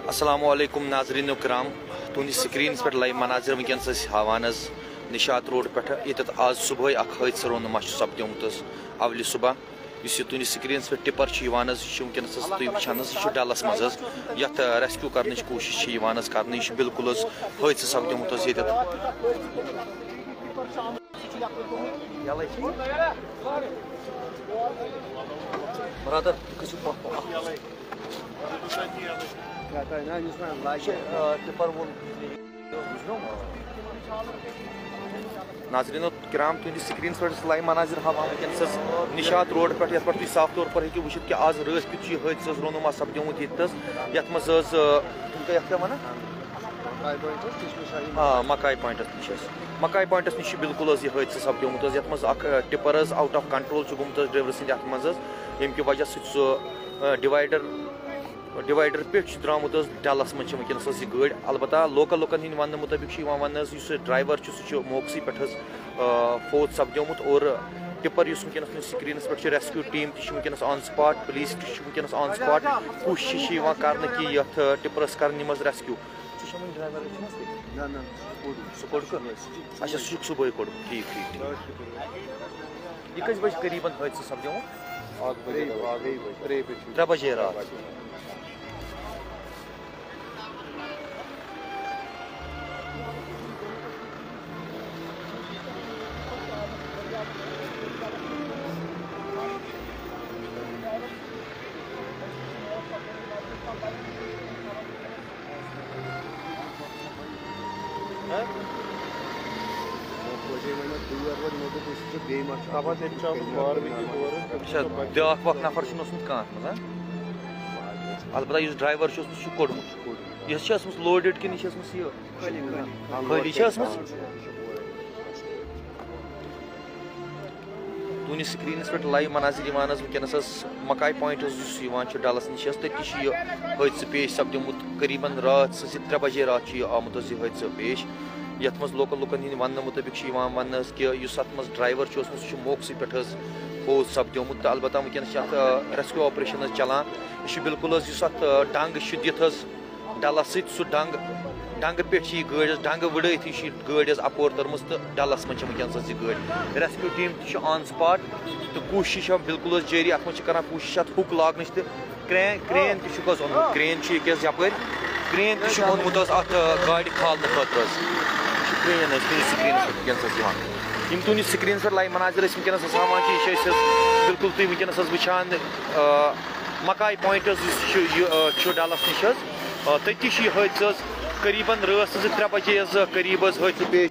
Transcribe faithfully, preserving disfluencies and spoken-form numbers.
السلام علیکم ناظرین کرام، تُہنٛدِس سکرینس پٮ۪ٹھ لایو مناظر وٕنکیٚنس أسۍ ہاوان حظ نشاط روڈ پٮ۪ٹھ، ییٚتٮ۪تھ آز صبحٲے اکھ حٲدثہٕ رونما چھُ سپدیومُت حظ اولہِ صبح۔ یُس یہِ تُہنٛدِس سکرینس پٮ۪ٹھ ٹِپر چھُ یِوان حظ، یہِ چھُ وٕنکیٚنس حظ تُہۍ وٕچھان حظ، یہِ چھُ ڈلس منٛز حظ، یتھ ریسکیو کرنٕچ کوٗشش چھِ یِوان حظ کرنہٕ۔ یہِ چھُ بالکل حظ حٲدثہٕ سپدیومُت حظ ییٚتٮ۪تھ۔ یَلَے چھِ۔ برادر، تُہۍ کٔرِو پَتھ کُن اَکھ۔ یہِ چھِ، آ، ٹِپر وول۔ ناظریٖنو کرام، تُہٕنٛدِس سکریٖنَس پٮ۪ٹھ چھِ لایِو مناظر ہاوان وٕنکیٚنَس حظ نِشاط روڈ پٮ۪ٹھ، یَتھ پٮ۪ٹھ تُہۍ صاف طور پر ہیٚکِو وٕچھِتھ کہِ آز رٲتۍ کیُتھ چھُ یہِ حٲدثہٕ حظ رونما سپدیومُت ییٚتہِ حظ، یَتھ منٛز حظ، آ، تِم کیٛاہ، یَتھ کیٛاہ وَنان؟ مکاے پوینٹ حظ، چشمہ شاہی آ، مکاے پوینٹَس نِش حظ۔ مکاے پوینٹَس نِش چھُ بالکل حظ یہِ حٲدثہٕ سپدیومُت حظ، یَتھ منٛز اَکھ، آ، ٹِپَر حظ آوُٹ آف کنٹرول چھُ گوٚمُت حظ ڈرٛیورٕ سٕنٛدِ اَتھٕ منٛز حظ، ییٚمہِ کہِ وجہ سۭتۍ سُہ، آ، ڈِوایڈَر، ڈِوایڈَر پٮ۪ٹھ چھُ درٛامُت حظ ڈَلَس منٛز چھِ وٕنکیٚنَس حظ یہِ گٲڑۍ۔ البتہ لوکَل لُکَن ہِنٛدۍ وَننہٕ مُطٲبِق چھُ یِوان وَننہٕ حظ، یُس یہِ ڈرٛایوَر چھُ، سُہ چھُ موقعسٕے پٮ۪ٹھ حظ، آ، فوت سپدیومُت اور ٹِپَر یُس وٕنکیٚنَس تُہۍ سکریٖنَس پٮ۪ٹھ چھُ، ریسکیو ٹیٖم تہِ چھِ وٕنکیٚنَس آن سپاٹ، پُلیٖس تہِ چھِ وٕنکیٚنَس آن سپاٹ، کوٗشِش چھِ یِوان کرنہٕ کہِ یَتھ، آ، ٹِپرَس کرنہٕ یِم حظ ریسکیو۔ ژٕ چھےٚ وۄنۍ ڈرٛایوَر أتھۍ منٛز تہِ؟ نہ، نہ، سُہ کوٚڑُکھ۔ سُہ کوٚڑُکھ؟ سُہ چھُ اچھا، سُہ چھُکھ صُبحٲے کوٚڑمُت۔ ٹھیٖک، ٹھیٖک، ٹھیٖک۔ یہِ کٔژِ بجہِ قریٖباً حٲدثہٕ سپدیومُت؟ اَکھ بجے، ترٛےٚ بجے۔ ترٛےٚ بجے۔ ترٛےٚ بجے راتھ۔ اچھا، بیٛاکھ وَکھ نفر چھُنہٕ اوسمُت کانٛہہ منٛز، ہا؟ البتہ یُس ڈرٛایوَر چھُ اوسمُت، سُہ چھُ کوٚڑمُت۔ یہِ چھِ ٲسمٕژ لوڈِڈ کِنہٕ یہِ چھِ ٲسمٕژ یہِ؟ خٲلی، خٲلی۔ خٲلی چھِ ٲسمٕژ؟ تُہٕنٛدِس سکریٖنَس پٮ۪ٹھ لایِو مناظر یِوان حظ وٕنکیٚنَس حظ مکاے پوینٹ حظ یُس یِوان چھُ ڈَلَس نِش حظ، تٔتی چھُ یہِ حٲدثہٕ پیش سپدیومُت۔ قریٖباً راتھ سٕنٛزِ ترٛےٚ بجے راتھ چھُ یہِ آمُت حظ یہِ حٲدثہٕ پیش، یَتھ منٛز لوکَل لُکَن ہِنٛدۍ وَننہٕ مُطٲبِق چھُ یِوان وَننہٕ حظ کہِ یُس اَتھ منٛز ڈرٛایوَر چھُ اوسمُت، سُہ چھُ موقعسٕے پٮ۪ٹھ حظ فوت سپدیومُت۔ تہٕ البتہ وٕنکیٚنَس چھِ اَتھ، آ، ریسکیو آپریشن حظ چلان۔ یہِ چھُ بالکل حظ یُس اَتھ، آ، ڈنٛگ چھُ دِتھ حظ ڈَلَس سۭتۍ، سُہ ڈنٛگ، ڈنٛگہٕ پٮ۪ٹھ چھِ یہِ گٲڑۍ حظ، ڈنٛگہٕ وٕڑٲیِتھٕے چھِ یہِ گٲڑۍ حظ اَپور تٔرمٕژ تہٕ ڈَلَس منٛز چھِ وٕنکیٚنَس حظ یہِ گٲڑۍ۔ ریسکیو ٹیٖم تہِ چھِ آن سپاٹ تہٕ کوٗشِش چھِ بالکل حظ جٲری۔ اَتھ منٛز چھِ کران کوٗشِش اَتھ ہُک لاگنٕچ تہٕ کرین، کرین تہِ چھُکھ حظ اوٚنمُت، کرین چھُ ییٚکیٛاہ حظ یَپٲرۍ، کرین تہِ چھُکھ اوٚنمُت حظ اَتھ، آ، گاڑِ کھالنہٕ خٲطرٕ حظ۔ یہِ چھِ کرین حظ تُہٕنٛدِس سکریٖنَس پٮ۪ٹھ وٕنکیٚنَس حظ یِوان۔ یِم تُہٕنٛدِس سکریٖنَس پٮ۪ٹھ لایِو مناظر أسۍ وٕنکیٚنَس حظ ہاوان چھِ، یہِ چھِ أسۍ حظ بالکل تُہۍ وٕنکیٚنَس حظ وٕچھان، آ، مکاے پوینٹ حظ یُس چھُ، یہِ، آ، چھُ ڈَلَس نِش حظ۔ آ، تٔتی چھُ یہِ حٲدثہٕ حظ قریٖباً رٲژ سٕنٛزِ ترٛےٚ بجے حظ، آ، قریٖب حظ حٲدثہٕ پیش۔